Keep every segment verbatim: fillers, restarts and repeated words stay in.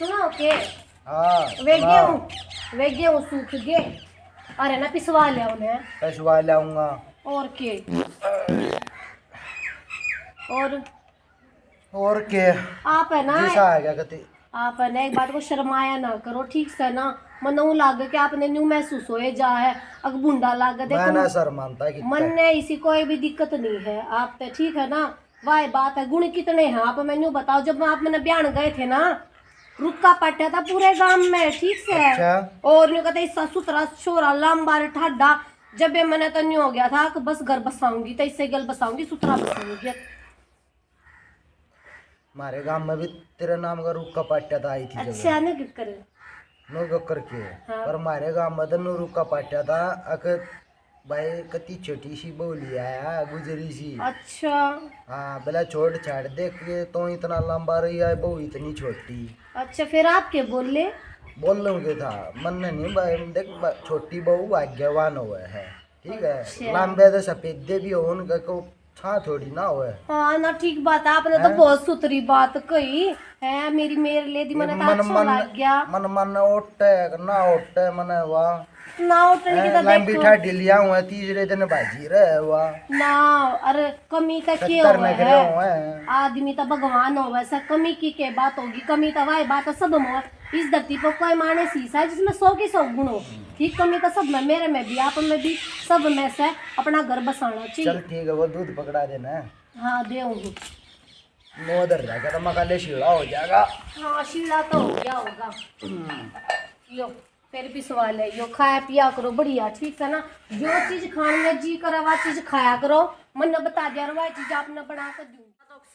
सुनो के, हाँ, वे सुनाओ। गेहूं, वे गेहूं सूख गए। अरे ना, पिसवा लिया उन्हें। पिसवा लाऊंगा। और के? और और के? आप है ना, जैसा आ गया कति। आप है ना, एक बात को शर्माया ना करो, ठीक से ना? मन्ने ऊ लागे कि आपने न्यू महसूस होए जा है, अक भूंडा लागे। मैं देखो, ना शर्मानता कितना। मन ने इसी कोई भी दिक्कत नहीं है आप पे, ठीक है ना? वाह बात है, गुण कितने हैं आप, मैं न्यू बताओ, जब आप मैंने ब्याहन गए थे ना, रुक्का पाटा था पूरे गांव में, ठीक से। अच्छा। और न्यू कहते, "इस सुथरा छोरा, लांबार ठाडा।" जब ये मैंने तो न्यू हो गया था कि बस घर बसाऊंगी, तो इससे गल बसाऊंगी, सुथरा बसाऊंगी। म्हारे गांव में भी तेरे नाम का रुक्का पाटा था, आई थी जब। अच्छा, नु क्यों करे? नु क्यों करके? हाँ। पर म्हारे गांव में तो नु रुक्का पाटा था, अक भाई कति छोटी सी बहू ले आया, गुजरी सी। अच्छा। हाँ, बोला छोड़ छाड़ दे के, तो इतना लंबा रही है, बहू इतनी छोटी। अच्छा, फिर आप के बोले? बोलूं के था, मन ने नहीं भाई, देख बा-, छोटी बहू भाग्यवान हुआ है, ठीक है? अच्छा। लंबे तो सफेदे भी हो, उनका को छा थोड़ी ना होए। हाँ ना, ठीक बात है, आपने तो हैं? बहुत सुथरी बात कही है। मेरी मेर ले दी, ये मने तो मन, अच्छा मन, लग गया। मन, मन ओटे ना ओटे, मने वाह। ना ओटने की हैं, तो लंबी देखो। ठाडी लिया हुआ, तीसरे दिन भाजी रहे वाह। ना, अरे कमी तो के सत्तर होवे नखरे है? हुए हैं। आदमी तो भगवान होवे से, कमी की के बात होगी? कमी तो वही बात है, सब में। इस धरती पर कोई मानस ही सा जिसमें सौ की सौ गुण हो। ठीक, कमी तो सब में, मेरे में भी, आप में भी, सब में से। अपना घर बसाना चाहिए। चल ठीक है, वो दूध पकड़ा देना। हाँ, देऊंगी। नौ धर जाएगा तो मकाले शीला हो जाएगा। हाँ, शीला तो हो गया होगा। हम्म। यो, फिर भी सवाल है, यो खाया पिया करो बढ़िया, ठीक है ना? जो चीज खाने में जी करे, वह चीज खाया करो। मन्ने बता दिया, वह चीज आपने बना के दूंगी।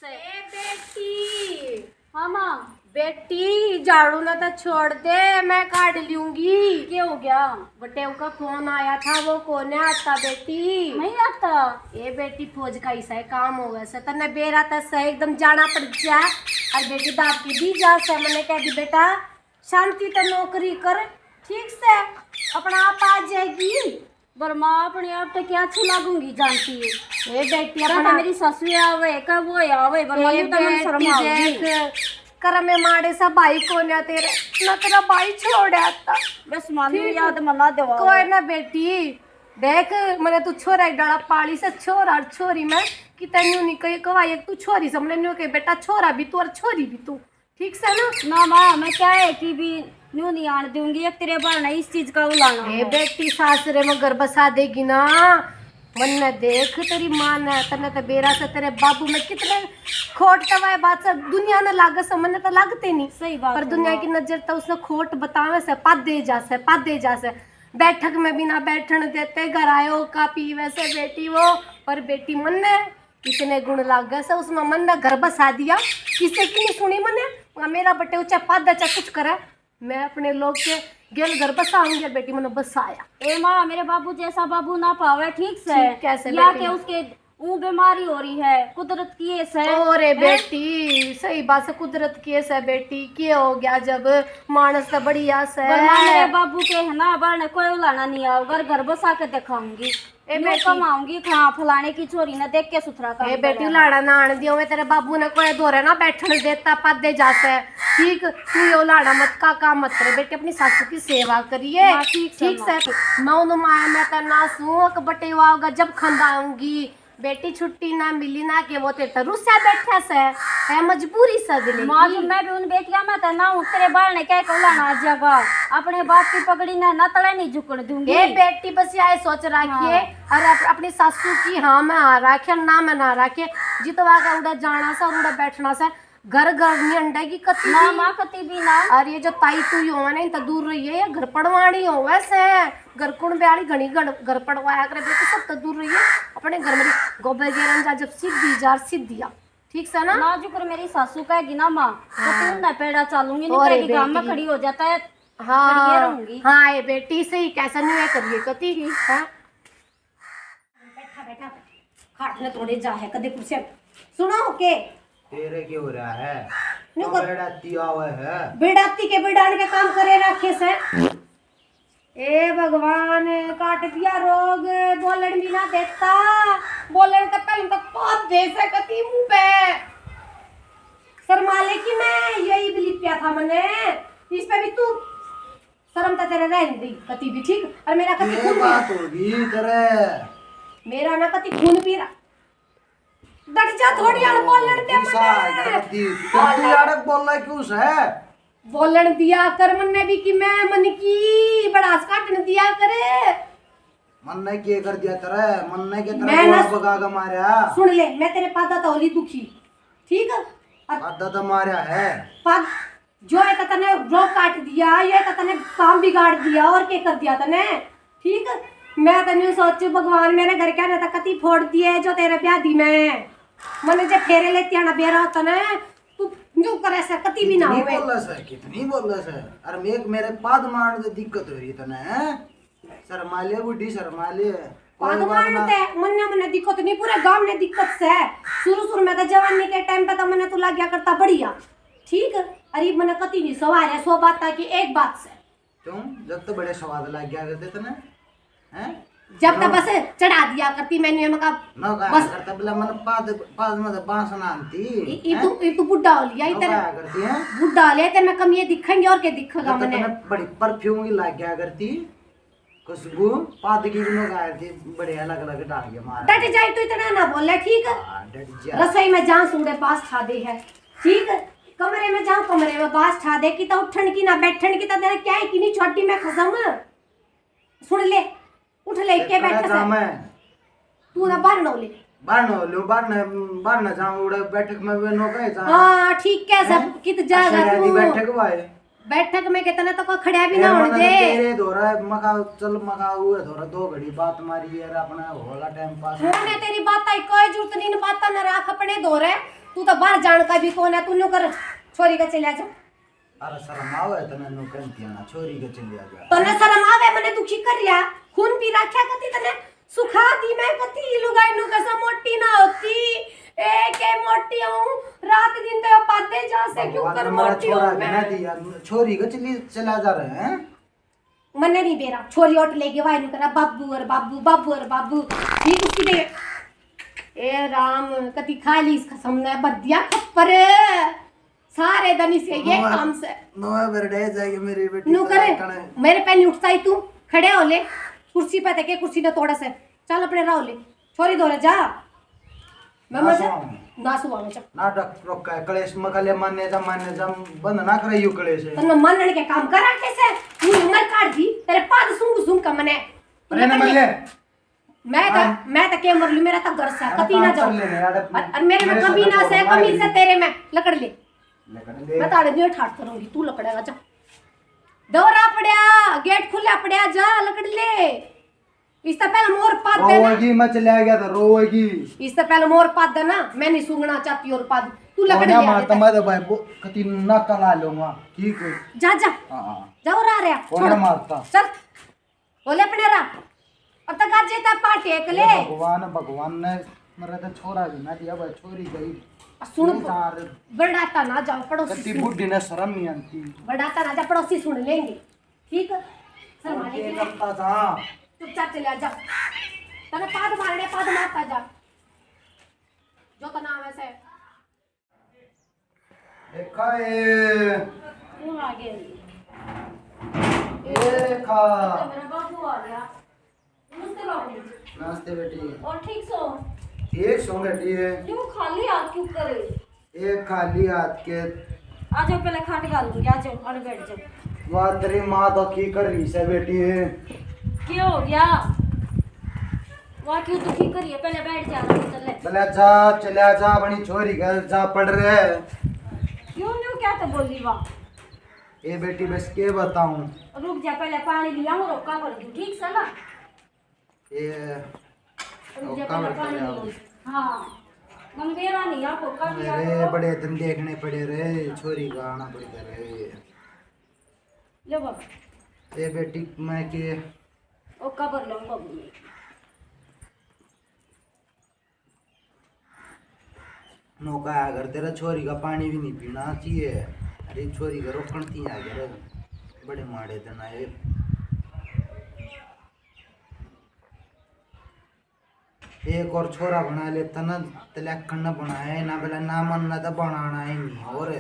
ए बेटी। हाँ माँ। बेटी, झाड़ू ना तो छोड़ दे, मैं काट लूंगी। क्या हो गया? बटेऊ का फोन आया था, वो कोने आता बेटी। नहीं आता। ए बेटी, फौज का ऐसा ही काम होगा से, तन्ने बेरा तो से एकदम जाना पड़ जा। और बेटी, दाब की दी जा से, मैंने कह दी, बेटा, शांति तो नौकरी कर, ठीक से, अपना आप आ जाएगी। पर माँ, अपने आप तो क्या अच्छी लागूंगी जानती है। ए बेटी, क्या अपना तो मेरी सासू आवे, क्या वो आवे, पर ए मन्ने तो मन बेटी, शर्म आऊंगी। देख, कर्म में माड़े सा भाई कोन्या तेरे, ना तेरा भाई छोड़ आता। बस मानू ठीक। याद मला देवा। कोई ना बेटी, देख, मने तू छोरा एक डाला पाली से, छोरा और छोरी में कितना न्यू नहीं कही, कवाई एक तू छोरी से, मने न्यू कहे, बेटा, छोरा भी तू और छोरी भी तू। ठीक से ना? ना माँ, मैं क्या है कि भी न्यू नहीं आन दूंगी, एक तेरे बहाने इस चीज का उलाना ए है। बेटी, सासरे में घर बसा देगी ना, मन्ने देख तेरी माँ ने, तन्ने तो बेरा से तेरे बाबू में कितने खोट तवाए बात से दुनिया ने लागे से, मन्ने तो लागते नहीं। सही बात पर है दुनिया माँ। की नजर तो उसने खोट बतावे से, पादे जा से, पादे जा से। बैठक में भी ना बैठन देते, घर आयो का पीवे से बेटी वो, पर बेटी मन्ने इतने गुण लागे से उसमें, मन्ने घर बसा दिया, किसी की नहीं सुनी मन्ने। मेरा बटे ऊंचा पादा चा कुछ करे, मैं अपने लोग के गेल घर बसाऊंगी, और बेटी मन्ने बसाया। ए माँ, मेरे बाबू जैसा बाबू ना पावे, ठीक से। ठीक, कैसे या बेटी? के उसके ऊ बीमारी हो रही है, कुदरत की ऐसे है। ओ रे हैं? बेटी, सही बात से, कुदरत की ऐसे है बेटी, के हो गया जब मानस तो बढ़िया से। पर माँ, मेरे बाबू के है ना, बार ने कोई उलाना नहीं आओ, घर, घर बसा के दिखाऊंगी। ए न्यू बेटी। कमाऊंगी, हाँ, फलाने की छोरी ने देख के सुथरा काम ए बेटी, करेगा। लाड़ा ना आने दियो, मैं तेरे बाबू ने कोई धोरे ना बैठन देता, पादे जाते। ठीक, तू यो लाड़ा मत का काम मत करे बेटी, अपनी सासू की सेवा करिए। हाँ, ठीक से ठीक माँ। से। मैं उन्हें माया, मैं तो ना सूं, अक बटेवा होगा जब खंदा आऊंगी। बेटी, छुट्टी ना मिली ना के वो तेरे तो रुस्या बैठा से, है मजबूरी से अगले माँ, की। जो मैं भी उन बेटियां में तो ना हूँ, तेरे बाल ने क्या कहलाना जगह, अपने बाप की पगड़ी ने ना तले नहीं झुकन दूंगी। ए बेटी, बस यही सोच रखिए। हाँ। और अप-, अपनी सासू की हाँ में हाँ रखे, ना में ना रखे, जितवा का उड़ा जाना सा और उड़ा बैठना सा, घर घर नहीं अंडे की कती ना भी। माँ, कती भी ना। और ये जो ताई तू ही होवे ना, इन तो दूर रहिए, ये घर पड़वानी होवे से, घर कुण ब्याली घणी घर, घर पड़वाया करे, बेटी सब तो दूर रहिए, अपने घर में गोबर गेरन जा, जब सीधी जा, सीधी आ। ठीक से ना? ना जुकर मेरी सासू कहेगी ना माँ, तो हाँ। तू ना पेड़ा चालूंगी, नहीं और तेरी गांव में बेटी। खड़ी हो जाता है, हाँ। खड़ी ये रहूंगी। हाँ, ये बेटी सही कैसा नहीं है करिए कती। ठीक। हाँ। बैठा, बैठा। खाट ने तोड़े जा है, कदे कुर्सी। सुनो के? तेरे के हो रहा है? न्यू तो कर। बेड़ाती आवे है। बेड़ाती के बेड़ान के काम करे रखे से। ए भगवान, काट दिया रोग, बोलन भी ना देता। बोलन तो पहले तो पाप दे से कती मुंह पे। शर्मा ले कि मैं यही भी लिपया था मने, इस पे भी तू शर्म तो तेरे रहने दी कती भी, ठीक? और मेरा कती ये खून भी बात होगी तेरे। मेरा ना कती खून पी रहा। डट जा, थोड़ी आड़ बोलन दे गुस्सा मने। आ गया कती। तो तू यार बोल रहा क्यों है? बोलन दिया कर मन्ने भी कि मैं मन की बड़ास काटन दिया करे। मन्ने के कर दिया तेरे? मन्ने के तेरे मैं ना गोड़ बगा के मारया? सुन ले, मैं तेरे पादा तो होली दुखी, ठीक? और पादा तो मारया है। पाद जो है तो तने रोग काट दिया, ये तो तने काम बिगाड़ दिया, और के कर दिया तने, ठीक? मैं तो न्यू सोचू, भगवान मेरे घर के ने तो कती फोड़ दिए जो तेरे ब्याह दी मैं। मने जे फेरे लेती आना बेरा होता ना, तू न्यू करे से कती भी ना कितनी होवे। बोला से, कितनी बोला से। अरे मैं, मेरे पाद मारने से दिक्कत हो रही तने, हैं? शर्मा ले बूढ़ी, शर्मा ले। कोई पाद बात ना। मारते मन्ने, मन्ने दिक्कत नहीं, पूरे गांव ने दिक्कत से। शुरू शुरू में तो जवानी के टाइम पे तो मन्ने तू लग गया करता बढ़िया, ठीक? अरे मन्ने कती नहीं सवार है, सौ बात की एक बात से। क्यों? जब तो बड़े स्वाद लग गया करते तने, हैं? जब तो हाँ। बस चढ़ा दिया करती मैंने, मैं कहा, ना कहा बस। करता बोला, मन पाद, पाद में तो बांस ना आती, ई, ई हैं? तू, ई तू बुढ़ा हो लिया, ना इतने कहा करती है। बुढ़ा हो लिया, इतने में कम ये दिखेंगे और के दिखेगा जब तो मने? तने बड़ी परफ्यूम की लग गया करती, खुशबू, पाद की भी ना कहा करती, बड़े अलग अलग डाल के मार। डट जाए तू, इतना ना बोले, ठीक? हाँ, डट जा। रसोई में जाऊं सूड़े बास ठा दे है, ठीक? कमरे में जाऊं, कमरे में बास ठा दे, कि तो उठन की ना बैठन की, तो तेरे क्या है कि नहीं छोटी मैं खसम। सुन ले, उठ ले, के इतना बैठा जा से। मैं। तू ना बाहर ना ले। बाहर ना ले, बाहर ना, बाहर ना जाऊं, उड़े बैठक में वे नो कहे जा। हाँ, ठीक कह सब, हैं? कित जाएगा अशर्या दी तू? बैठक भाई। बैठक में कितने तो को खड़या भी ना होने दे। तेरे धोरा मखा, चल मखा हुए धोरा दो घड़ी बात मारी यार, अपना होला टाइम पास। होने तेरी बात आई, कोई जरूरत नहीं, बात ना रख अपने धोरे। तू तो बाहर जान का भी कौन है, तू न्यू कर, छोरी का चले जा। अरे शर्म आवे तने नु कहती है ना, छोरी के चली आ जा। तने शर्म आवे, मने दुखी कर रिया, खून पी राख्या कती तने, सुखा दी मैं कती लुगाई नु कसम मोटी ना होती, ए के मोटी हूँ, रात दिन तो पादे जा से क्यों भगवान कर ने मेरा मोटी छोरा हूँ भी मैं। ना दिया, छोरी के चली चला जा रहे हैं। मन्ने नहीं बेरा, छोरी ओट लेके वाई नु करा, "बाबू और बाबू, बाबू और बाबू।" ठीक उसकी दे। ए राम, कति खा ली इस खसम ने, भर दिया खप्पर। सारे दिन इसे ये नोए, काम से। नोए बेरडे जाएगी मेरी बेटी नु तो करे, कने। मेरे पे नहीं उठता ही तू, खड़े हो ले। कुर्सी पे थे के कुर्सी ने तोड़े से। चल अपने रहो ले। छोरी धोरे जा। मैं ना मर जा। सुआऊं। ना सुआऊं, चुप। नाटक रोक के कलेश मकले मान्य जा, मान्य जा, बंद ना करे यू कलेश। तन्ने मानने के काम करा कैसे? तू उम्र काट दी, तेरे पाद सूंघ सूंघ का मने। अरे ना लकड़ ले। मल्ले। मैं तो, हाँ। मैं तो के मर लूं, मेरा तो घर सा, अरे कती ना काम जाऊं। कर ले ना यार, और, और मेरे में मेरे कमी से ना तो से, बोलना कमी है। से तेरे में। लकड़ ले। लकड़ ले। मैं ताड़े दियो ठाट करूंगी, तू लकड़ेगा जा। दौरा पड़या, गेट खुला पड़या, जा लकड़ ले। इससे पहले मोर पाद देना। रोएगी, मैं चला गया था, रोएगी। इससे पहले मोर पाद देना, मैं नहीं सूंघना चाहती और पाद। तू लकड़ कोन्या ले आ मारता, बेटा। मैं तो भाई वो कति नाका ला लूंगा, ठीक है। जा, जा। हाँ, हाँ। जा और आ रहा, कोन्या छोड़। मारता। चल। बोले अपने रा। अब तक आज जेता पा टेक ले। हे भगवान, भगवान ने मेरा तो छोरा भी ना दिया भाई, छोरी गई। सुन, नहीं यार। बड़ाता ना जाओ, पड़ोसी कति सुन। बूढ़ी ने शर्म नहीं आती। बड़ाता ना जा, पड़ोसी सुन लेंगे। ठीक? शर्मा और लेंगे। के करता था? चुपचाप चले आ जा। तने पाद मारने, पाद मारता जा। जो तना वैसे। देखा ए। कौन आ गया ये? ये देखा। तो मेरा बाबू आ गया। नमस्ते बाबू। नमस्ते बेटी। और ठीक सो? ठीक सो बेटी है। क्यों खाली हाथ क्यों करे? एक खाली हाथ के। आ जाओ, पहले खाट घाल दूंगी, आ जाओ, अड़ बैठ जाओ। वाह, तेरी माँ तो की कर रही से बेटी है। क्या हो गया? वाह, क्यों दुखी करिए? पहले बैठ जा, आराम से ले। भले जा, चला जा, अपनी छोरी घर जा, पढ़ रहे। क्यों न्यू क्या तो बोली वाह? ए बेटी, बस के बताऊं? रुक जा, पहले पानी लिया हूँ, रोका कर दूं, ठीक से ना? ये रुक जा, पहले पानी लिया हूँ। हाँ, मन बेरा नहीं, आप रोका भी अरे, बड़े दिन देखने पड़े रे, छोरी का आना पड़ गया रे। ले बाबा। ए बेटी, मैं के ओ, कबर लो, कबर लो। नौका, अगर तेरा छोरी का पानी भी नहीं पीना चाहिए, अरे छोरी का रोकण थी, अगर बड़े माड़े दिन आए। एक और छोरा बना लेता ना, तलाक करना बनाया ना, बोला ना मन ना तो बनाना ही नहीं। और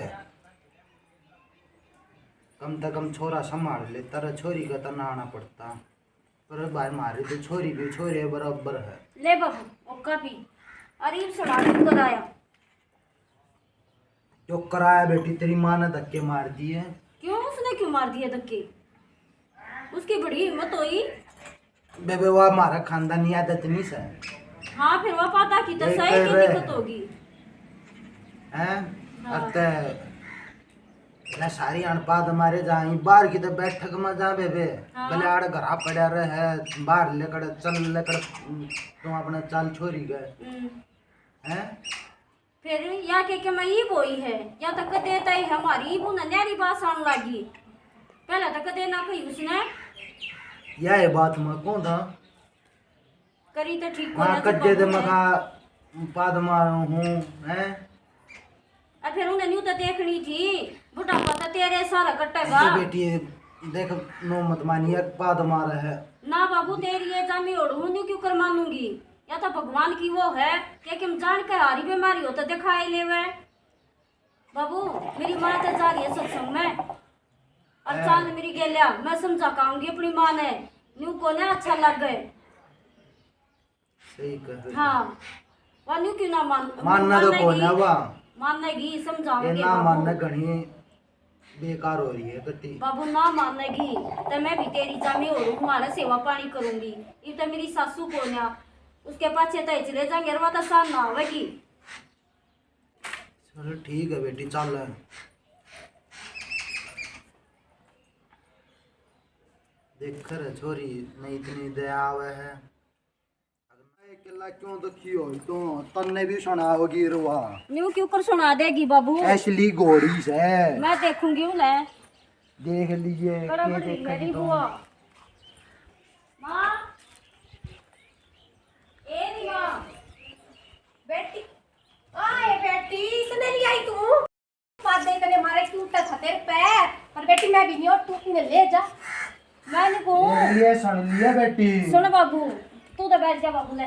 कम से कम छोरा संभाल लेता रे, छोरी का तो ना आना पड़ता। पर भाई, मारी तो छोरी भी छोरे बराबर है। ले बाबू, ओका भी। अरे, इब सड़ा क्यों कराया? जो कराया बेटी, तेरी माँ ने धक्के मार दिए। क्यों, उसने क्यों मार दिए धक्के? उसकी बड़ी हिम्मत हुई। बेबे, वो हमारा खानदानी आदत नहीं से। हाँ, फिर वो पता की तो देख सही कर की रहे। दिक्कत होगी। हैं? हाँ। अते ना सारी अनपाद मारे जा, ई बाहर की तो बैठक में जा बेबे। हाँ। भले आड़ घरा पड़ा रहे, बाहर लेकर चल, लेकर तू अपना चाल छोरी गए। हम्म। हैं? फिर या के, के मैं ई बोई है, या तो कदे तय हमारी इबू ना न्यारी बात आन लागी। पहले तो कदे ना कही उसने। या ये बात मैं कौन था? करी तो ठीक वहाँ कोनी कद्दे दे बबू ने। मखा पाद मारू हूँ, हैं? अब फिर उन्हें न्यू तो देखनी थी, बुढ़ापा तो तेरे सारा कटेगा। तो बेटी, देख, नो मत मानिए, पाद मार है। ना बाबू, तेरी ये जामी ओढ़ू न्यू क्यों कर मानूंगी? या तो भगवान की वो है कि हम जान के हारी बीमारी हो तो दिखाई लेवे। बाबू, मेरी माँ तो जा रही है सत्संग में, और हैं। चाल मेरी गेल्या, मैं समझा के आऊंगी अपनी माँ ने, न्यू कोने अच्छा लगे। सही कह रही। हाँ, वा न्यू क्यों ना मान, मानना तो मानेगी। कोई ना वा। मानेगी, ये समझाऊंगी ना बाबू। मानना घणी बेकार हो रही है कति। बाबू ना मानेगी, तो मैं भी तेरी जामी हो रूँ, मारे सेवा पानी करूंगी। इब तो मेरी सासू कोन्या, उसके पाछे तो चले जाएंगे, और वा तो शान ना आवेगी। चल ठीक है बेटी, चल। देख रे छोरी, नहीं इतनी दया आवे है। अगर मैं अकेला क्यों दुखी हो तो तन्ने भी सुना होगी रुआ। न्यू क्यों कर सुना देगी बाबू? असली घोड़ी से। मैं देखूंगी उन्हें। देख लीजिए, कड़ा के बन रही देखा है नी तो। बुआ। माँ, ए नी माँ, बेटी, आए बेटी, इसने ले आई तू? पादे कने मारे टूटा था तेरे पैर, पर बेटी मैं भी नहीं और तू इन्हें ले जा। मैं नहीं कहूँ। ले लिए, सुन लिए बेटी। सुन बाबू, तू तो बैठ जा बाबू, ले।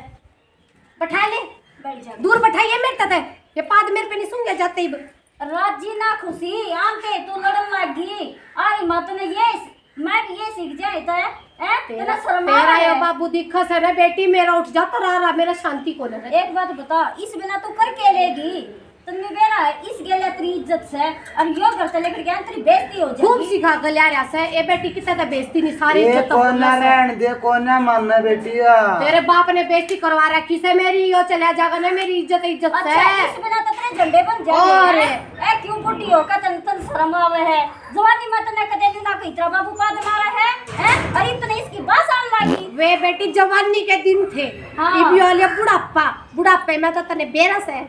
बैठा ले। बैठ जा। दूर बैठाइए मेरे तक। ये पाद मेरे पे नहीं सूंघे जाते ही। राजी ना खुशी, आन ते तू लड़न लग गई। आई माँ तूने ये, मैं भी ये सीख जाए तो है, हैं? तेरा, तेरा शर्म आ तेरा रहा यो है? बाबू दिखा से ना बेटी, मेरा उठ जाता रहा, रहा, मेरा शांति को ना। एक बात बता, इस बिना तू कर के लेगी? तन्ने बेरा है, इस गेल्या तेरी इज्जत से, और यो घर से लेकर गया, तेरी बेइज्जती हो जाएगी। खूब सिखा के ल्या रहा से, ए बेटी, कितना तो बेइज्जती नहीं, सारी ए, इज्जत तो कोना बोला से। रहन दे, कोना मानना बेटिया। तेरे बाप ने बेइज्जती करवा रखी से मेरी, यो चला जागा ना मेरी इज्जत, इज्जत अच्छा, से। इस बिना तो तेरे झंडे बन जाएंगे और हैं? ए, क्यों बुढ़ी हो का तन, तन शर्म आवे है? जवानी में तन्ने कदे भी ना कही तेरा बाबू पाद मारा है, हैं? और इतने इसकी बात आन लगी। वे बेटी जवानी के दिन थे, हाँ। इब यो ले बुढ़ापा, बुढ़ापे में तो तन्ने बेरा से।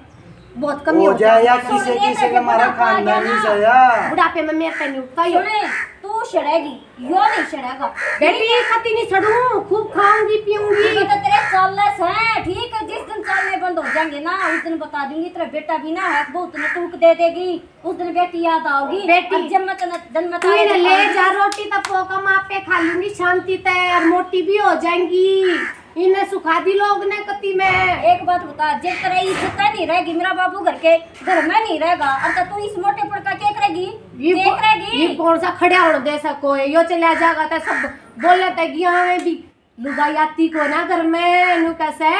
बहुत कमी हो हो जाए। या किसी, किसी के हमारा खानदानी से या। बुढ़ापे में मेरे पे नहीं उठता यो। सुने, तू छड़ेगी, यो नहीं छड़ेगा। बेटी, ये कति नहीं छड़ू, खूब खाऊंगी, पीऊंगी। ये तो तेरे चाल से, ठीक है, जिस दिन चालने बंद हो जाएंगे ना, उस दिन बता दूंगी, तेरा बेटा भी ना है, बहुत ने टूक दे देगी, उस दिन बेटी याद आओगी। बेटी, और जब मैं तने, जन मैं तू तारे इन्हें ले जा, रोटी तो पोका माँ पे खा लूंगी शांति ते, और मोटी भी हो जाएंगी। इन्हें सुखा दी लोग ने कति में। एक बात बता, जब तेरा इज्जत नहीं रहेगी, मेरा बाबू घर के, घर में नहीं रहेगा, और तो तू इस मोटेपन का क्या करेगी? ये क्या को-, करेगी? ये कौन सा खड़ा होने दे सको है? यो चला जाएगा तो सब बोले तो गया है भी, लुगाई आती को ना घर में, नु कैसे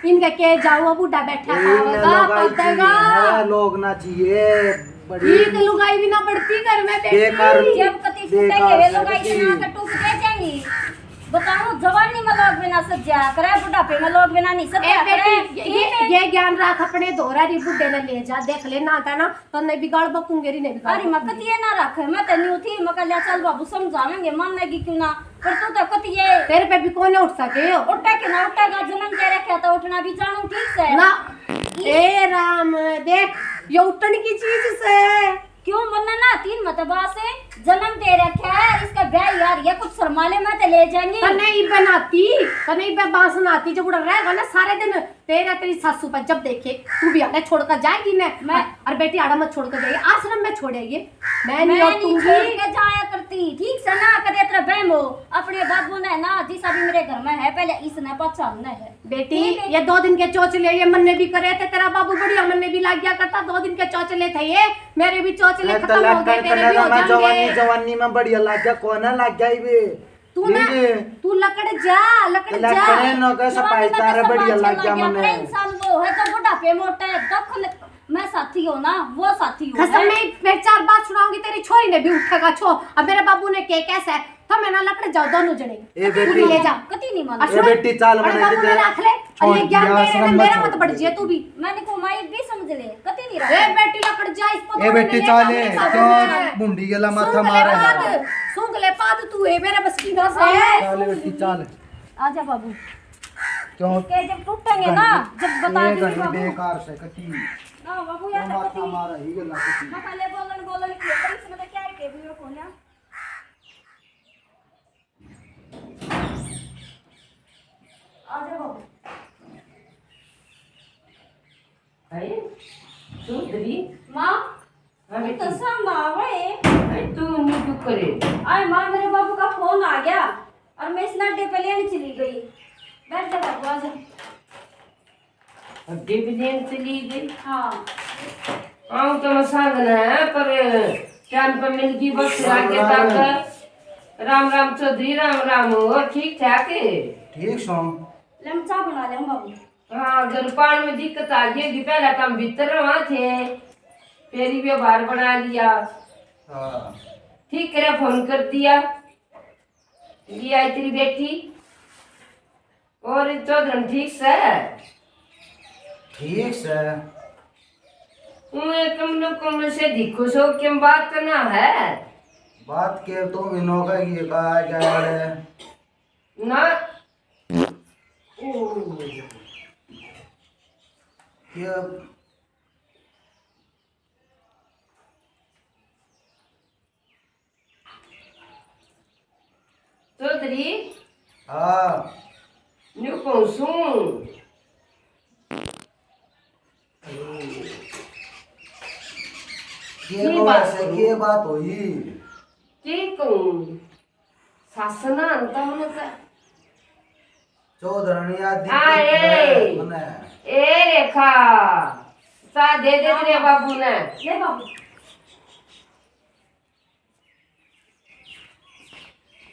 इनके के जाओ, बूढ़ा बैठा ये खावेगा, लुगाई पतेगा। चाहिए, लोग ना चाहिए, बड़ी ठीक लुगाई भी ना पड़ती घर में, बेटी। बेकार, जब कति फूटे बेकार के वे लुगाई से ना बेटी। तो टूट दे जाएंगी। बताओ, जवानी में लोग बिना सज्जा करे, बुढ़ापे में लोग बिना नहीं सज्जा ए बेटी, करे। ये, ठीक है। ये, ये ज्ञान रख, अपने धोरा री बुड्ढे ने ले जा, देख ले ना कहना, तन्ने बिगाड़ बकूंगे री, नहीं बिगाड़ अरे, मैं बकूंगे। कतिये ना रख, मैं तो न्यू थी, मैं कह लिया, चल बाबू समझावेंगे, मानेगी क्यों ना, पर तू तो कतिये तेरे पे भी कोई ना उठ सके हो। उठा के ना उठेगा, जन्म दे रखा तो उठना भी जानू ठीक से। ना, इस ए राम, देख, ये उठन की चीज से। क्यों मन्ना ना तीन मतबा से जन्म दे रखा है, इसका ब्याह यार, ये कुछ शर्माले में तो ले जाएंगे। तने इबे नाती, तने इबे बांस नाती, जो बुढ़ा रहेगा ना सारे दिन तेरा, तेरी सासू पर जब देखे, तू भी आड़ा छोड़ कर जाएगी ने। मैं और, और बेटी आड़ा मत छोड़ कर जाइए, आश्रम में छोड़ आइए। मैं नहीं मैं नहीं उठूंगी। छोड़ के जाया करती, ठीक से ना, कदे तेरा बह वो अपने बाबू ने ना, जिसा भी मेरे घर में है, पहले इसने पाछा हमने है। बेटी, ठीक है। ये दो दिन के चोचले ये मन्ने भी करे थे, तेरा बाबू बढ़िया मन्ने भी लाग गया करता। दो दिन के चोचले थे ये, मेरे भी चोचले ए, खत्म हो गए, तेरे भी हो जाएंगे। जवानी, जवानी में बढ़िया लाग गया, कौन है लाग गया ये? तू ना, ठीक है। तू लकड़ जा, लकड़ जा। लकड़े न के जवानी सफाई में तारे बढ़िया लाग गया मन्ने। इंसान वो है जो बुढ़ापे मोटे दुख में साथी हो ना, वो साथी हो। कसम है। नहीं, मैं चार बात सुनाऊंगी, तेरी छोरी ने भी उठेगा छो। अब मेरे बाबू ने के कैसा है, तो मैं ना लकड़ जाओ दोनों जने। ए बेटी। ले जा। कती नहीं मानो। ए बेटी, चाल और मने बाबू ने रख ले। और ये ज्ञान दे रहे, मेरा मत बढ़ जिए तू भी। मैंने को माई भी समझ ले, कती नहीं रख। ए बेटी, लकड़ जा, इसको ए बेटी, चाल, क्यों भूंडी गला माथा मारे है? सूंघ ले पाद तू, ए मेरे बस की ना है। चाल बेटी, चाल। आजा बाबू। क्यों? इसके जब टूटेंगे ना, जब बता दूंगी बाबू। बेकार से कती। ना बाबू, या तो माथा मारा ही गला कती। मैं पहले बोलन, बोलन की, पर इसमें तो क्या है के भी को ना। आजा बाबू। अरे, चौधरी। माँ। अरे तू तो तू। सामने आवे। अरे तू नहीं क्यों करे? अरे माँ, मेरे बाबू का फोन आ गया और मैं इस अड्डे पे लेने चली गई। बैठ जा बाबू, आजा। अड्डे पे लेने चली गई? हाँ। आऊँ तो मैं साधन है, पर टाइम पे मिल गई बस आगे तक। राम राम चौधरी, राम राम। और ठीक ठाक है? ठीक सो। ले, मैं चाय बना ले बाबू। हाँ, घर पाण में दिक्कत आ गई होगी, पहले तो हम भीतर रहा थे, फिर भी बाहर बना लिया। हाँ। ठीक करे, फोन कर दिया, ये आई तेरी बेटी। और चौधरन ठीक से? ठीक से। उन्हें कमलो कमलो से दिखो सो, क्यों बात करना है? बात के तो विनोगा ये का जाड़े। ना। ओ। ये चौधरी। हाँ। न्यू कहूँ सूं। के की बात से, करूं? के बात होई? के कहूँ? सास ना आंता मने का। चौधरनिया दिक्कत आ, है ए। मने। ए रेखा, सा दे दे हाँ, तेरे हाँ। बाबू ने। ले बाबू।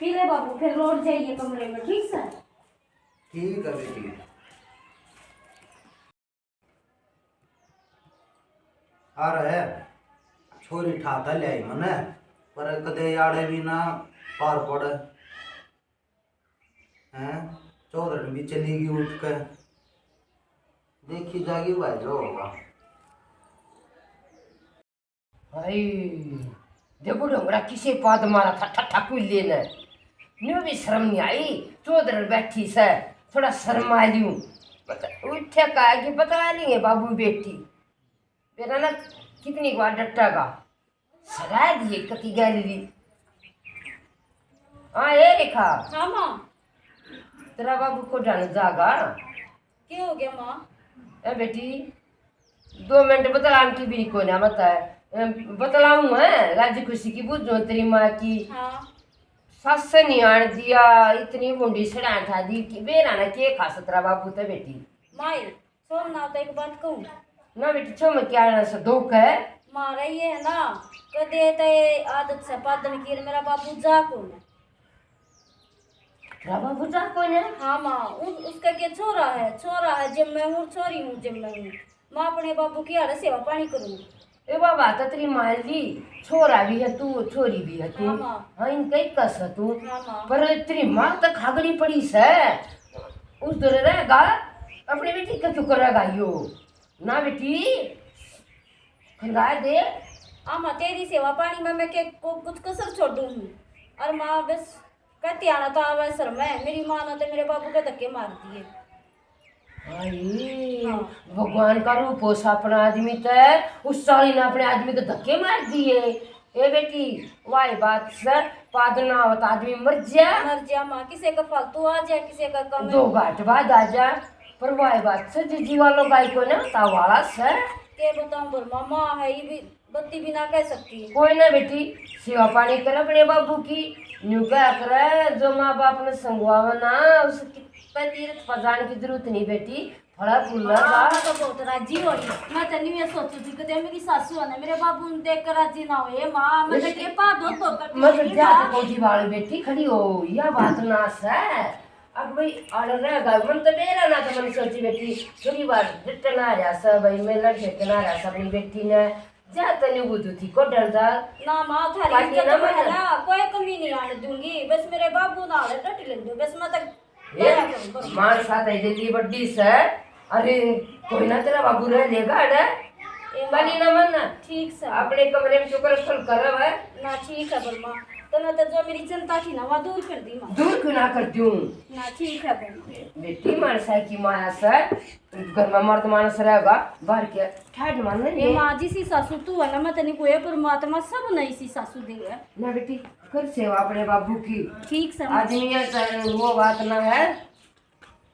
पी ले बाबू, फिर लौट जाइए कमरे में, ठीक से? ठीक है बेटी। आ रहे, छोरी ठाता ले आई मने, पर कदे याड़े भी ना पार पड़े। हैं, चौधरन भी चली गई उठ के। देखी जागी भाई जो होगा। हाय, देखो डोंगरा किसे पाद मारा था ठट्ठा कुल्ले ने। न्यू भी शर्म नहीं आई, चौधरन बैठी से, थोड़ा शर्मा लियूं। बता, उठे का कि बता नहीं है बाबू बेटी। मेरा ना कितनी बार डट्टा का। सगाई दिए कति गैलरी। हाँ, ए रेखा। हाँ, माँ। तेरा बाबू को जाने जागा। क्या हो गया, माँ? ए बेटी, दो मिनट बतलान की भी कोई ना मत है। ए, बतलाऊं है, राजी खुशी की बुझो तेरी माँ की। हाँ। सास से नहीं आन दिया, इतनी मुंडी सड़ा था दी कि बेरा ना के खा सतरा बाबू ते बेटी। माई, छोड़ ना, तो एक बात कहूँ। ना बेटी, छो में क्या ना से दुख है? मारा ये है ना, कदे ते आदत से पादन की, मेरा बाबू जा कौन? तेरा बाबू जा कौन है? हाँ माँ, उस, उसका के छोरा है, छोरा है जिम में हूँ, छोरी हूँ जिम में हूँ। माँ अपने बाबू की आड़े सेवा पानी करूँ। ए बाबा, तो तेरी माँ जी, छोरा भी है तू, छोरी भी है तू। हाँ माँ। हाँ, इनका ही कस है तू। हाँ माँ। पर तेरी माँ तो खागड़ी पड़ी से, उस दर रहेगा, अपनी बेटी का क्यों करेगा यो? ना बेटी, खंदा दे। आ माँ, तेरी सेवा पानी में मैं के को कुछ कसर छोड़ू हूँ? और माँ, बस कहती आना तो आवे सर में, मेरी माँ ने तो मेरे बाबू के धक्के मार दिए। हाय, हाँ। भगवान का रूप हो सा अपना आदमी ते, उस साली ने अपने आदमी के धक्के मार दिए। ए बेटी, वाई बात से पाद ना हो तो आदमी मर जा। मर जा माँ, किसी का फालतू आ जा, किसी का कम। दो घाट बाद आ जा, पर वाई बात से जीजी वालों गाय को ना ता वाला से। के बताऊं, पर मामा है, ये भी होती भी ना कह सकती। कोई ना बेटी, सेवा पानी कर अपने बाबू की। न्यू कहा करे, जो माँ बाप ने संगवावे ना, उसकी तीर्थ पर जाने की जरूरत नहीं बेटी। फला फूला हाँ, का। मैं तो बहुत राजी होई। मैं तो न्यू ये सोचू थी, कदे मेरी सासू है ना, मेरे बाबू ने देख कर राजी ना होए। माँ, मैं तो कृपा दो तो कर मैं तो जा तो कोठी वाली बेटी खड़ी हो, यह बात ना से। अब भाई, आड़ रहेगा, मन तो मेरा ना तो मन सोची बेटी, थोड़ी बार डटना आ रहा सा भाई, मैं लड़ फेंकना आ रहा सा अपनी बेटी ने। जा तन्यू बुद्धू थी को डर जा। ना माँ, थारी पानी इज्जत ना में मन। ना, कोई कमी नहीं आने दूंगी। बस मेरे बाबू ना आले डट लेंदो। बस मैं तो ए, दया करूँ, बस। मानसा ते दिल्ली बड्डी से। अरे, कोई ना, तेरा बाबू रह लेगा अड़े। ए, माँ। पानी ना मन ना। ठीक से। अपने कमरे में चुकर खुल कर रह। ना, ठीक है, पर माँ, तने तो जो मेरी चिंता थी ना, वहाँ दूर कर दी माँ। दूर क्यों ना कर दूँ? ना, ठीक है, पर माँ। बेटी, मानसा की माया से। घर में मर्द मानस रहेगा, बाहर के ठहर मान ये लेंगे। माँ जी, सी सासू तू है ना, मैं तनी कोई परमात्मा सब नहीं सी सासू दे है। ना बेटी, कर सेवा अपने बाबू की। ठीक से। आदमी है तो वो बात ना है,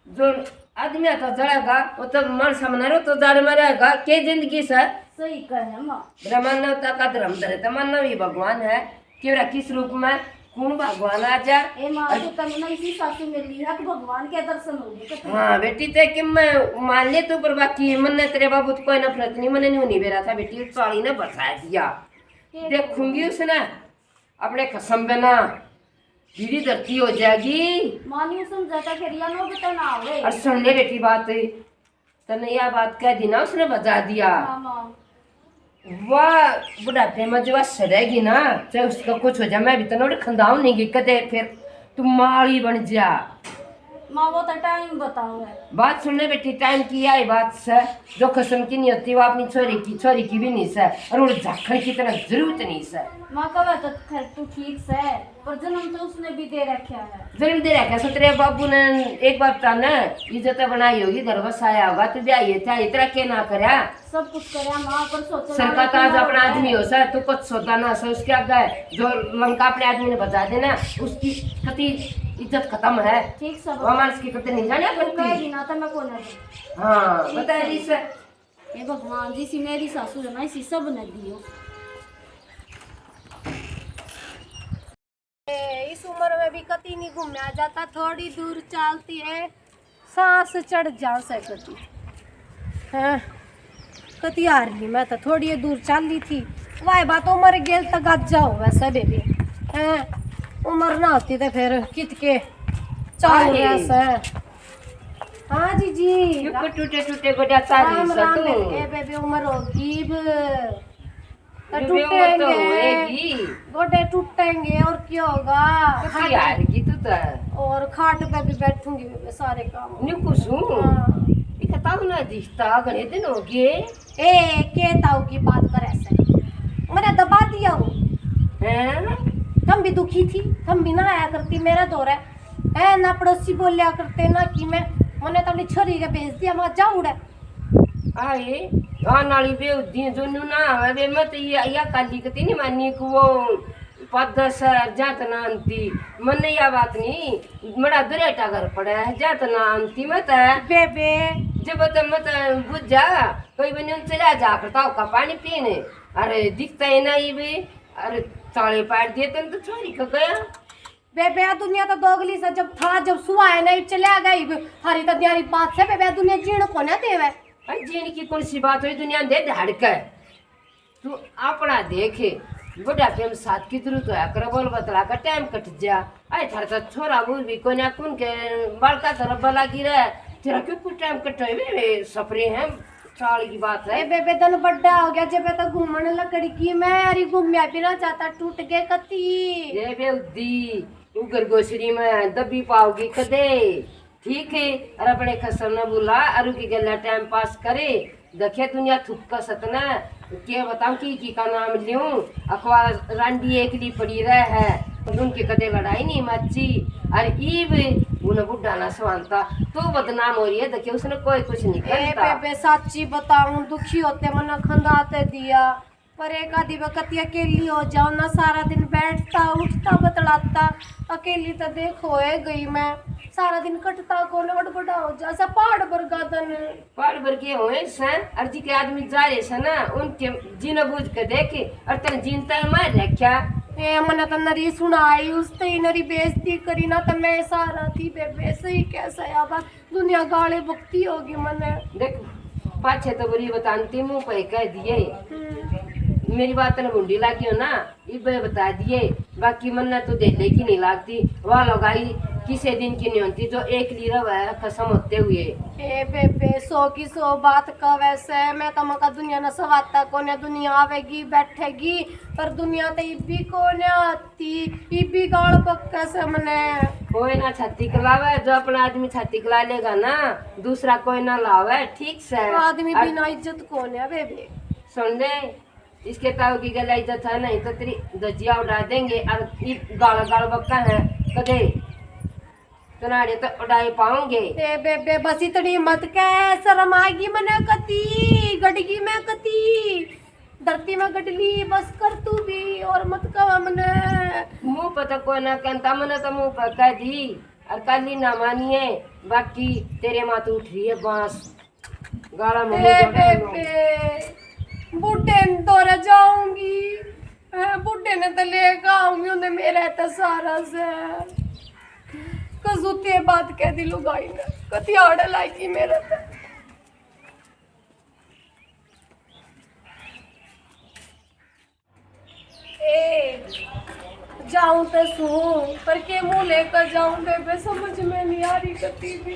जो आदमी है तो जलेगा, वो तो मन सामने रो तो जाड़ में रहेगा, के जिंदगी से। सही कहे माँ। ब्रह्मांड का धर्म धरे तो मानना भी भगवान है। केवरा किस रूप में कौन भगवान आ जा? ए माँ, और तो तन्ने ना इसी सासू मिली है कि भगवान के दर्शन हो गए, कसम। हाँ बेटी, ते कि मैं मान ले तू, पर बाकी मन्ने तेरे बाबू तो कोई नफरत नहीं, मन्ने न्यू नहीं बेरा था बेटी, चाली ने बसा दिया। के देखूंगी उसने अपने कसम पे ना, पीढ़ी धरती हो जाएगी। माँ न्यू समझा था फिर या नौबत ना आवे। और सुन ले बेटी बात, तन्ने या बात कह दी ना, उसने बजा दिया। हाँ, माँ। वाह, बुढ़ापे में जो सड़ेगी ना, चाहे उसका कुछ हो जाए, मैं भी तन्ने खंदाऊ नहीं गई कदे, फिर तू माली बन जा। माँ, वो तो टाइम बताओ है। बात सुन ले बेटी, टाइम की आई बात से, जो खसम की नहीं होती, वो अपनी छोरी की, छोरी की भी नहीं से, और वो झाखड़ की तरह जरूरत नहीं से। माँ, कहे तो खैर तू ठीक से। पर जन्म तो उसने भी दे रखा है। जन्म दे रखा है, तेरे बाबू ने एक बार ताने इज्जत बनाई होगी, घर बसाया होगा, तू ब्याह ये चाहे तेरा के ना करया। सब कुछ करया माँ, पर सोचो सर ना का कि ताज ना अपना होता आदमी है। हो सर, तू कुछ सोता ना सर, उसके आगे जो लंका अपने आदमी ने बचा देना, उसकी कति इज्जत खत्म है। ठीक सब। वह मानस की कति नहीं जाने तू करती। कहेगी ना तो मैं कौन है? हाँ, ठीक बता है। रही सर। हे भगवान जी, इसी मेरी सासू है ना, इसी सब ने दियो। ए, इस उम्र में भी कती नहीं घूमया जाता, थोड़ी दूर चालती है, सांस चढ़ जा से कती। हैं, कती हार ली मैं तो, थोड़ी दूर चाली थी, वाह बात उम्र गेल तक गाजा हो वैसे बेबे। हैं, उम्र ना होती तो फिर कित के चाल अरे। रहा से। हाँ जीजी। क्यों को टूटे टूटे गोड्या चाल रही राम से राम तू? बेबे, ए बेबे, उम्र होगी ब। तो बेबे, उम्र तो टूटेंगे। होएगी। गोडे टूटेंगे और क्या होगा? तो खाट तैयार की तू तो। और खाट पे भी बैठूंगी बेबे, सारे काम। न्यू कुसू। हाँ। ये बताओ ना दिखता, घणे दिन हो गए। ए, के ताऊ की बात करे से? मैंने दबा दिया वो। हैं? थम भी दुखी थी, थम भी ना आया करती मेरे धोरे। ए, ना पड़ोसी बोलिया करते, ना कि मैं, मैंने तो अपनी छोरी के भेज दिया, मैं जा उड़े। आए, आन वाली बेहुदी जो न्यू ना आवे, वे मत या, या काली कती नहीं मानी को वो पद सर जात ना आंती। मन्ने या बात नहीं, मड़ा दुरेटा घर पड़ा है, जात ना आंती मत है। बेबे। जब तो मत बुझा, कोई भी न्यू चला जा करता का पानी पीने। अरे, दिखता ही नहीं भी। अरे, ताले पाड़ दिए तन तो छोरी का गया। बेबे, आ दुनिया तो दोगली से, जब था, जब सुहा है, नहीं चला गई। थारी तो न्यारी बात से, बेबे, आ दुनिया जीण कोने देवे। भाई, जीण की कौन सी बात हुई, दुनिया दे धाड़ के। तू अपना देख, बुढ़ापे में साथ की जरूरत होया करे, बोल बतला का टाइम कट जा। आए थारे तो छोरा वो भी कोन्या, कुन के बालका तो रब्बा लागी रहे, तेरा क्यों कुछ टाइम कटे हुए सफरे हैं, चाल की बात है। ए बेबे, तन बड्डा हो गया, जब तो घूमण लकड़ की मैं अरी घूमया फिरा जाता टूट के कती। ए बेउद्दी, उगर गोसड़ी में दबी पाओगी कदे। ठीक है, और अपने खसर न बुला, अरु की गल्ला टाइम पास करे। देखे दुनिया थुक्का सतना, के बताऊं की, की का नाम ल्यूं, अखवा रांडी एकली पड़ी रह है, उनकी कदे लड़ाई नहीं मची। और ईब उन बुढ़ा ना सवानता, तू बदनाम हो रही है, देखे उसने कोई कुछ नहीं ए करता। बेबे, साची बताऊं, दुखी होते मना खंदाते दिया, पर एक आधी वक्त अकेली हो जाओ ना, सारा दिन बैठता, उठता, बतलाता, अकेली तो देख होए गई मैं। सारा दिन कटता कोन, अड़बड़ा हो जा सा पहाड़ बरगा दन। पहाड़ बरगे होए सै, और जी के आदमी जा रहे सै ना, उनके जीना बूझ के देखे, और तन जीनता है मार रखा। ए, मने तो नरी सुनाई, उस ते ही नरी बेइज्जती करी ना, तो मैं सारा थी बेबे, सही कैसा या बात, दुनिया गाले बकती होगी मने। देख, पाछे तो बुरी बतानती, मुंह पे कह दिए। हम्म। मेरी बात न भूंडी लागी हो ना, इबे बता दिए, बाकी मन्ने तो देले की नहीं लागती। वाह लुगाई, किसे दिन की नहीं होती जो एकली रवे खसम होते हुए। ए बेबे, सौ की सौ बात कहवे से, मैं तो मका दुनिया न सवाता कोने, दुनिया आवेगी, बैठेगी, पर दुनिया तो इबी कोने आती, इबी गाल पक्का से मने। कोई ना छाती कलावे, जो अपना आदमी छाती कला लेगा ना, दूसरा कोई ना लावे, ठीक से। आदमी और बिना इज्जत कोने बेबे। सुन ले, इसके ताऊ की गला इज्जत है नहीं तो तेरी धजिया उड़ा देंगे। और ये गाल गाल बक्का है, कदे तनाड़े तो उड़ाए पाओगे। ए बेबे, बस इतनी मत कह, शर्म आएगी मने कती, गड़गी मैं कती, धरती में गडली, बस कर तू भी, और मत कह मने। मुंह पे तो कोई ना कहता, मने तो मुंह पे कह दी, और कल ही ना मानिए, बाकी तेरे माथे उठ रही है बांस। गाला में ए मुंह जोड़ लो। बेबे, बूढ़े ने तोरे जाऊंगी, ए, बूढ़े ने तो लेकर आऊंगी, उन्हें मेरा तो सारा से। कसूती बात कह दी लुगाई ने, कती आड़ लागी मेरा तो। ए, जाऊं तो सूं, पर के मुंह लेकर जाऊं बेबे, समझ में नहीं आ रही कती भी।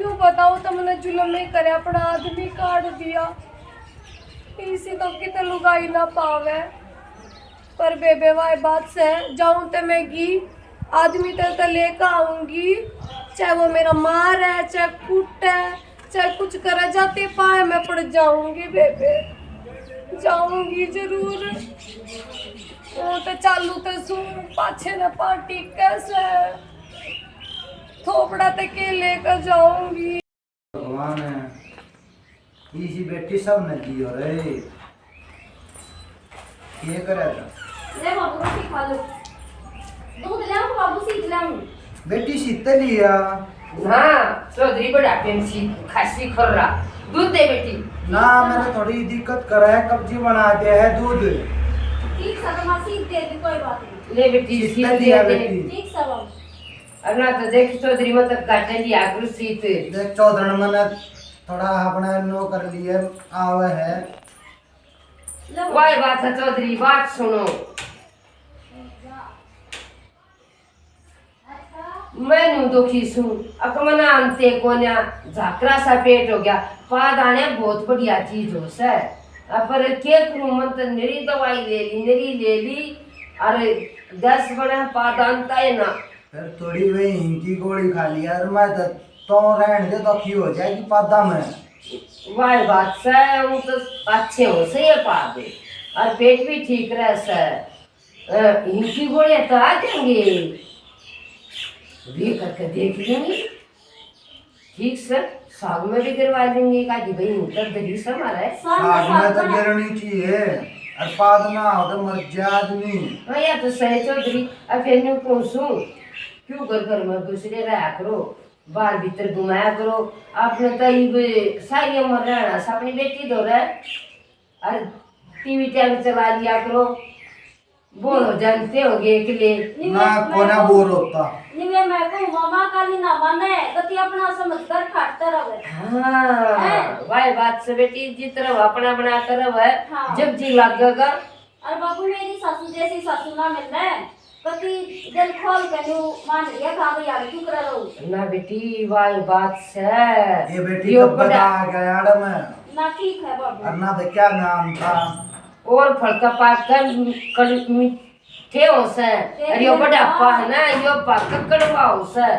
यूं बताओ, तुमने जुल्म नहीं करे, अपना आदमी काट दिया, इसी तो कित लुगाई ना पावे। पर बेबे, वाह बात से, जाऊं तो मैं गी, आदमी तो, तो लेकर आऊंगी, चाहे वो मेरा मार है, चाहे कूट है, चाहे कुछ करा जाते पाए मैं पड़ जाऊंगी बेबे, जाऊंगी जरूर। वो तो चालू तो सू, पाछे ना पार्टी कैसे थोपड़ा ते के लेकर जाऊंगी। भगवान है, इसी बेटी सब ने दियो रे। के करे था? ले बाबू, रोटी खा लो। दूध ले आओ बाबू, सीत ले आओ। बेटी सीत लिया। हाँ, चौधरी बड़ा प्रेम सी खासी खर्रा। दूध दे बेटी। ना, मैंने थोड़ी दिक्कत करा है, कब्जी बना दिया है दूध। ठीक सा, तो माँ सीत दे दी, कोई बात नहीं। ले बेटी, सीत सीत दे लिया दे। बेटी। ठीक सा बाबू। अब ना तो देख चौधरी, मतलब काटे लिया गुरु सीत। देख चौधरी, मैंने थोड़ा अपने नो कर लिए, आवे है। वाह बात है चौधरी, बात सुनो। मैं न्यू दुखी सूं, अक मना अंते कोन्या, झाकरा सा पेट हो गया। पाद आने बहुत बढ़िया चीज हो सै, अ, पर के करूं, मन तो नरी दवाई ले ली, नरी ले ली, अरे दस बड़ा पाद आनता है ना। फिर थोड़ी वे हिंग की गोली खा लिया, अरे मैं तो, तो रहन दे, दुखी हो जाएगी पादा में। वाह बात सै, वो तो अच्छे हो सै ये पाद, और पेट भी ठीक रह सै। अ, हिंग की गोलियां तो आ जाएंगे, वे करके देख लेंगे। ठीक सै, साग में भी गिरवा देंगे, का जी भाई, हिंग तो दरी सै हमारा है। साग में तो गिरनी चाहिए, और पाद ना हो तो मर जाए आदमी। हाँ, या तो सही चौधरी, अब फिर न्यू पूछूं, क्यों घर घर में घुसरे रहा करो, बाहर भीतर घुमाया करो, आपने तो इब सारी उम्र रहना सै अपनी बेटी धोरे, और टीवी टाइम चला लिया करो। बोर हो जानते होगे एकले। नहीं, ना, मैं, कोना मैं बोर होता। नहीं, मैं, मैं कहूँ, मामा काली ना माने, कति अपना समझ कर खाटता रहे। हाँ, हैं? वाह बात सै बेटी, जित रहो, अपना बना कर रहो। हाँ। जब जी लगेगा। अरे बाबू, मेरी सासू जैसी सासू ना मिल रहे, कति दिल खोल के न्यू मान लिया था, भाई, आगे क्यों कर रहो? ना बेटी, वाह बात सै। ये बेटी यो कब बड़ा आ गया यार मैं। ना ठीक है बाबू। और ना तो क्या नाम था? और फल का पाक कर कड़-, मीठे हो सै। अरे यो बुढ़ापा है ना, यो पाक कड़वा हो सै।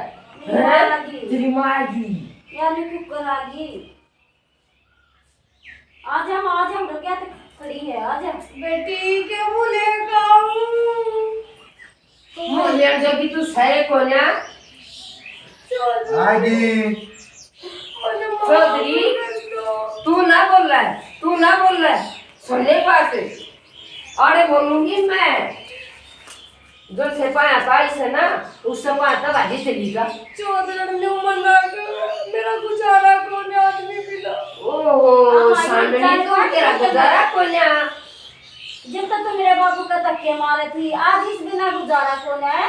तेरी माँ हैं? आ गई। तेरी माँ आ गई। यार, मैं क्यों कर आ गई? आजा, आजा, हम क्या खड़ी है, आजा। बेटी के मुँह लेकर आऊं। मुँह लेने जोगी तू सै कोन्या। चौधरी। आ गई। चौधरी, तू ना बोल रहा है, तू ना बोल रहा है। सुन ले बात, आड़े बोलूंगी मैं। जो से पाया पाई से ना, उससे पाया तब आजी चली जा। चौधरण ने मना कर, मेरा गुजारा कोन्या आदमी बिना। ओहो, हाँ, सांडनी, तो तेरा गुजारा कोन्या। जब तक तो मेरे बाबू का धक्के मारे थी, आज इस बिना गुजारा कोन्या है।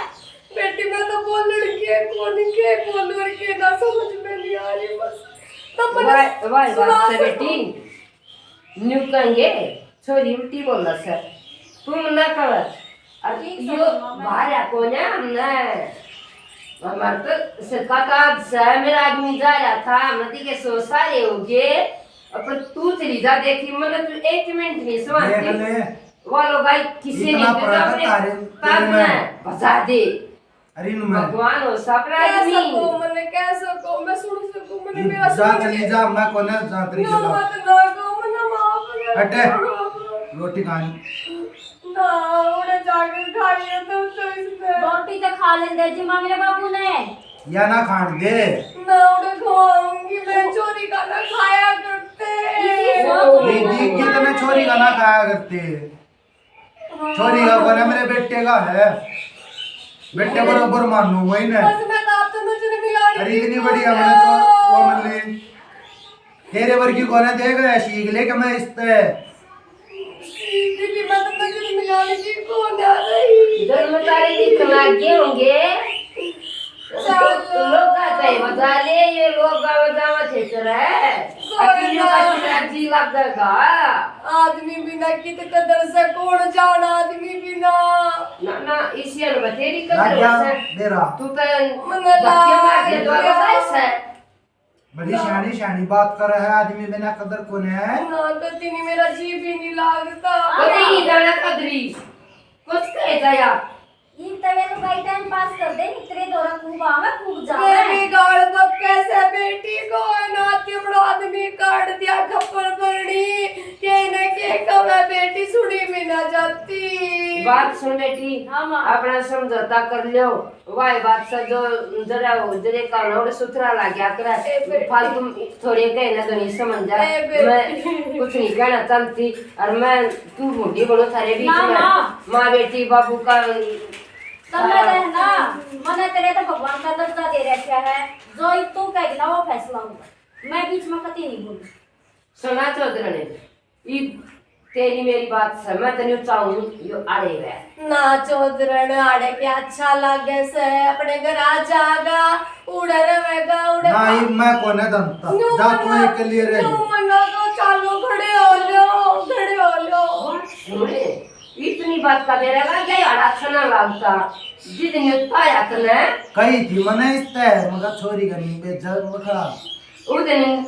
बेटी, मैं तो बोलण के कोनी, के बोलूं और के ना समझ में नहीं आ रही बस। तब मैंने वाह, वाह, सुना बात से सको। बेटी, न्यू कहेंगे, छोरी उल्टी बोला सर, तू ना कर। और ठीक यो समझ में। बाहर आ कोन्या हमने, हमारे तो सिर का ताज से मेरा आदमी जा रहा था, नदी के सो सारे हो गए, और पर तू चली जा, देखी मैंने तू एक मिनट नहीं सुना देख ले। वो लो भाई, किसी ने इतना तो फर्क है अपने तारे, ताज तेरे में। में बजा दे। अरे नु मैं भगवान हो, सपना कह आदमी। सको, मने कह सको, मैं सुन सकूं, मने ये मेरा जा सुन चली के जा, मैं कोने जा तेरी नो जगह। मत ना को, मने माफ कर हटे। दो। रोटी खानी। ना, उड़े जाके खा लिया तो, तो इसने। रोटी तो खा लेंदे जी, माँ मेरे बाबू ने। या ना खान दे। ना, उड़े खवाऊंगी मैं, चोरी का ना खाया करते। इसी सोच ये में देख के तो मैं चोरी का ना खाया करते। छोरी का कोना, मेरे बेटे का है। बेटे बराबर मानू वही ने। बस मैं तो आपसे नजर मिलाने अरे की इतनी बड़ी हमने तो वो मिल ली। तेरे वर्गी कोने देगा या सीख ले कि मैं इस ते। सीख ली, मैं तो नजर मिलाने की कौन आ रही। इधर में तारे दिखने लग गए होंगे। चल। लोग आते हैं, बजा ले, ये लोग गावे जावा थे तेरे। कोई अकेले ना। का तेरा जी लगेगा। आदमी बिना कित कदर से, कौन जान आदमी बिना। ना, ना, इसी ने बतेरी कदर राजा से। मेरा। तू तो मने धक्के मार के लाग द्वारा गया। कैसे? बड़ी सियाणी, सियाणी बात कर रहा है, आदमी बिना कदर कोने है। ना, कती नहीं, मेरा जी भी नहीं लागता। कती नहीं जाना कदरी। कुछ कहे जाया। इन तवे तो भाई टाइम पास कर दे, इतरे दौरा खूब आवे, खूब जावे। मेरी गाल बक्के से बेटी को ना तिमड़ो आदमी काट दिया, खप्पर बरनी, के ने के कवे बेटी सुनी भी ना जाती। बात सुन बेटी, हाँ, माँ। अपना समझौता कर लो। वाह बात से जो जरा हो, जरे का नोड़ सुथरा लाग्या करे। ए बेटी। फालतू थोड़े कहे ना घणी समझ जा। ए बेटी। मैं कुछ नहीं कहना चाहती, और मैं तू भूंडी बनो थारे बीच ना, में। माँ। माँ बेटी बाबू का तब मैं हाँ। कहना, मने तेरे तो भगवान का दर्जा दे रखा है, जो तू कहेगी ना वो फैसला होगा। मैं बीच में कती नहीं बोलूँ। सुना चौधरने, ई तेरी मेरी बात से मैं तन्ने चाहूँ, यो आड़े रह। ना चौधरण, आड़े के अच्छा लागे से, अपने घर आ जागा, उड़े रहेगा, उड़े ना, ई मैं कोने दंता। न्यू जा, तू मना, एक के लिए रह। न्यू मना तो चालो, खड़े हो लो, खड़े हो लो। सुने, इतनी बात का मेरा ना क्या यार अच्छा ना लगता। जितनी पाया तने। कही थी मने इस ते, मगर छोरी का नहीं बेजा मखा। उस दिन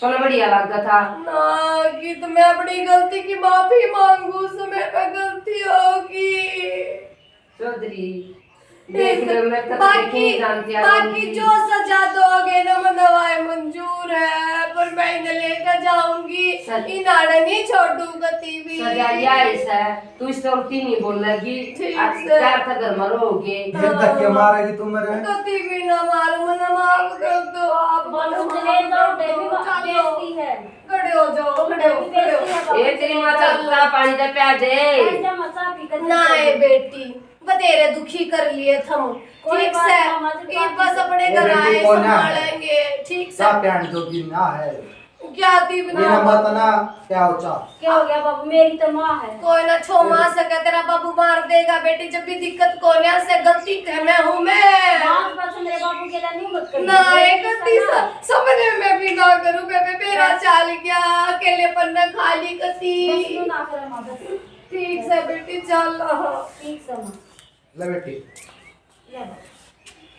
तने बढ़िया लगता था। ना, कि तो मैं अपनी गलती की माफी मांगू, समय पे गलती होगी। चौधरी, देख, मैं तो बाकी, नहीं जानती, बाकी जो सजा दोगे ना, मन्ने वाए मंजूर है, पर मैं इन्हें लेकर जाऊंगी, सच। इन्हाने नहीं छोड़ू कती भी। सजा या है सर, तू इससे उल्टी नहीं बोलेगी। ठीक आ, सर। प्यार से घर में रहोगे। फिर धक्के हाँ। मारेगी तू मेरे। कती भी ना मारो, मन्ने माफ कर दो आप, मन्ने माफ कर दो। चलो। बेइज्जती है। खड़े हो जाओ, खड़े हो, खड़े हो। ए, तेरी माँ चल, चाह पानी दे, प्या दे। ना, ए बेटी, बतेरे दुखी कर लिए थम। कोई ठीक बात से, ना, माँ जी, ये बात बस नहीं। अपने ए घर बेटी, आए, कौन है? संभालेंगे, ठीक से। चाह प्यान जोगी ना है। क्या दीप ना मेरा हो? मत ना, क्या हो चाह? क्या हो गया बाबू? मेरी तो माँ है। कोई ना, छो माँ सके, तेरा बाबू मार देगा बेटी, जब भी दिक्कत कोन्या से गलती है, मैं हूँ मैं। बात बस मेरे बाबू के लिए नहीं मत करिए। ना, ये एक गलती सा, सपने में भी ना करूँ बेबे, मेरा चाल गया, अकेलेपन ने खा ली कती। बस तू ना करे माँ, बस। ठीक से बेटी, चल। ठीक से माँ। ले बेटी। ले बाबू।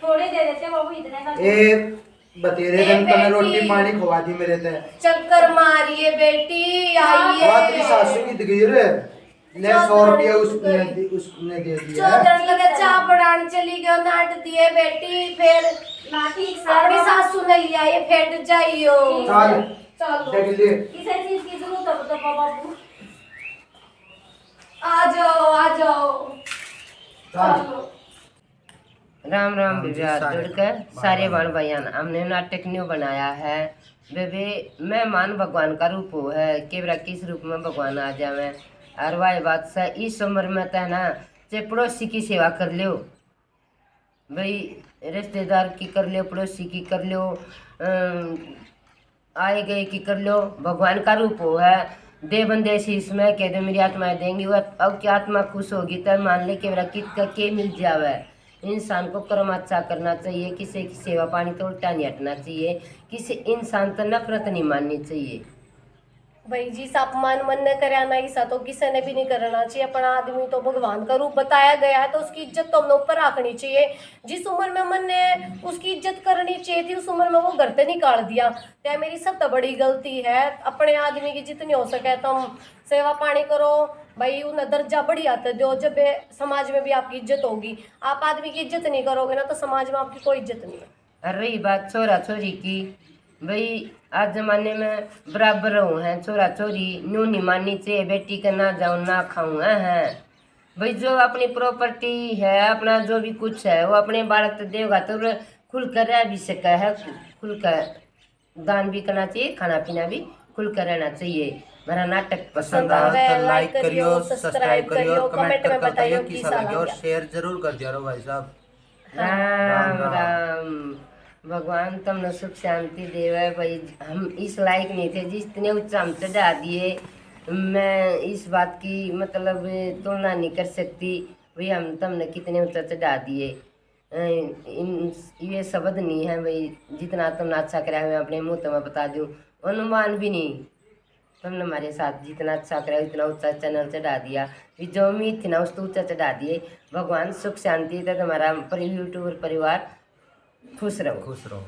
थोड़े दे देते बाबू, इतने का। ए, बतेरे ए दिन तने बेटी। रोटी पानी खवा दी मेरे ते। चक्कर मारिए बेटी, हाँ। आइए। वाह, तेरी सासू की दगीर। ले, सौ रुपया उसने दे, उसने दे दिया है। चौधरी के चाह बनान चली गयो, नाट दिए बेटी, फिर ना ठीक से अपनी सासू ने लिया, ये फेंट जाइयो। चल, चलो। देख ले। किसी चीज की जरूरत हो तो बाबू। आ जाओ, आ जाओ। चल। चलो। राम राम राम जी, बेबे, हाथ सारे जोड़ के भाई सारे भाई। बहन भाइयां ने। हमने नाटक न्यू बनाया है बेबे, मेहमान भगवान का रूप हो है, केवरा किस रूप में भगवान आ जावे। और वाह बात से इस उम्र में तो है ना, चाहे पड़ोसी की सेवा कर लो भाई, रिश्तेदार की कर लो, पड़ोसी की कर लो, अम, आए गए की कर लो, भगवान का रूप हो है। दे बंदे शीश में कह दो मेरी आत्मा देंगी, वो अब की आत्मा खुश होगी तब मान ले कि मेरा कित का के मिल जावे। इंसान को कर्म अच्छा करना चाहिए, किसी की सेवा पानी तो उल्टा नहीं हटना चाहिए, किसी इंसान तो नफरत नहीं माननी चाहिए। भाई जी, इसा अपमान मन ने करया ना, इसा तो किसी ने भी नहीं करना चाहिए। अपना आदमी तो भगवान का रूप बताया गया है, तो उसकी इज्जत तो हमने ऊपर रखनी चाहिए। जिस उम्र में मन ने उसकी इज्जत करनी चाहिए थी, उस उम्र में वो घर से निकाल दिया। तो यह मेरी सबसे बड़ी गलती है। अपने आदमी की जितनी हो सके तुम सेवा पानी करो भाई, उन्हें दर्जा बढ़िया तो दो, जब ये समाज में भी आपकी इज्जत होगी। आप आदमी की इज्जत नहीं करोगे ना, तो समाज में आपकी कोई इज्जत नहीं है। और रही बात छोरा छोरी की, भाई आज जमाने में बराबर हो हैं छोरा छोरी, न्यू नहीं माननी चाहिए, बेटी का ना जाऊं ना खाऊं है। भाई जो अपनी प्रॉपर्टी है, अपना जो भी कुछ है, वो अपने बालक तो देगा तो खुल कर रह भी सका है, खुल कर दान भी करना चाहिए, खाना पीना भी खुल कर रहना चाहिए। मेरा नाटक पसंद पसंद आवे तो लाइक करियो, सब्सक्राइब करियो, कमेंट में बताइयो किसा लगे और शेयर जरूर कर दिया रो भाई साहब। राम राम। भगवान तुमने सुख शांति देवे भाई। हम इस लायक नहीं थे जितने ऊंचा हम चढ़ा दिए। मैं इस बात की मतलब तुलना नहीं कर सकती भाई, हम तुमने कितने ऊंचा चढ़ा दिए। अ, इन ये शब्द नहीं है भाई, जितना तुमने अच्छा कराया मैं अपने मुंह तो मैं बता दूं, अनुमान भी नहीं। तुमने हमारे साथ जितना अच्छा कराया, इतना ऊंचा चैनल चढ़ा दिया, भी जो उम्मीद थी ना उससे ऊंचा चढ़ा दिए। भगवान सुख शांति दे तुम्हारा पर यूट्यूबर परिवार खुश रहो। खुश रहो।